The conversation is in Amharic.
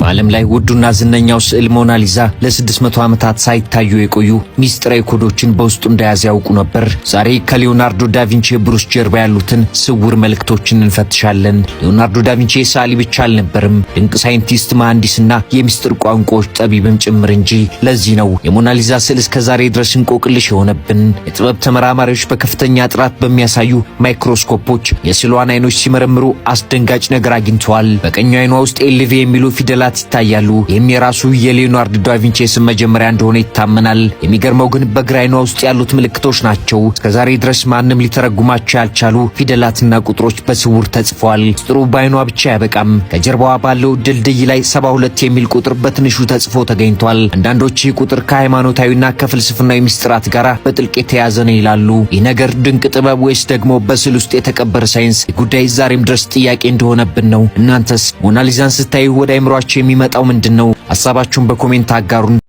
በዓለም ላይ ውዱና ዝነኛው ስዕል ሞናሊዛ ለ600 ዓመታት ሳይታዩ የቆዩ ሚስጥራዊ ኮዶችን በውስጡ እንደያዘ ያውቁ ነበር? ዛሬ ከሊዮናርዶ ዳቪንቺ ብሩሽ ጀርባ ያሉትን ስውር መልእክቶችን እንፈትሻለን። ሊዮናርዶ ዳቪንቺ ሰዓሊ ብቻ አልነበርም፣ ድንቅ ሳይንቲስት፣ መሐንዲስና የሚስጥር ቋንቋዎች ጠቢብም ጭምር እንጂ። ለዚህ ነው የሞናሊዛ ስዕል እስከ ዛሬ ድረስ እንቆቅልሽ የሆነብን። የጥበብ ተመራማሪዎች በከፍተኛ ጥራት በሚያሳዩ ማይክሮስኮፖች የስዕሏን አይኖች ሲመረምሩ አስደንጋጭ ነገር አግኝተዋል። በቀኝ አይኗ ውስጥ LV የሚሉ ፊደላት ይታያሉ። ይህም የራሱ የሊዮናርዶ ዳቪንቺ ስም መጀመሪያ እንደሆነ ይታመናል። የሚገርመው ግን በግራ አይኗ ውስጥ ያሉት ምልክቶች ናቸው። እስከዛሬ ድረስ ማንም ሊተረጉማቸው ያልቻሉ ፊደላትና ቁጥሮች በስውር ተጽፈዋል። ሚስጥሩ በአይኗ ብቻ አያበቃም። ከጀርባዋ ባለው ድልድይ ላይ 72 የሚል ቁጥር በትንሹ ተጽፎ ተገኝቷል። አንዳንዶች ይህ ቁጥር ከሃይማኖታዊና ከፍልስፍናዊ ሚስጥራት ጋር በጥልቅ የተያዘ ነው ይላሉ። ይህ ነገር ድንቅ ጥበብ ወይስ ደግሞ በስዕል ውስጥ የተቀበረ ሳይንስ? ይህ ጉዳይ ዛሬም ድረስ ጥያቄ እንደሆነብን ነው። እናንተስ ሞናሊዛን ስታዩ ወደ አይምሯችሁ የሚመጣው ምንድን ነው? ሀሳባችሁን በ comment አጋሩን።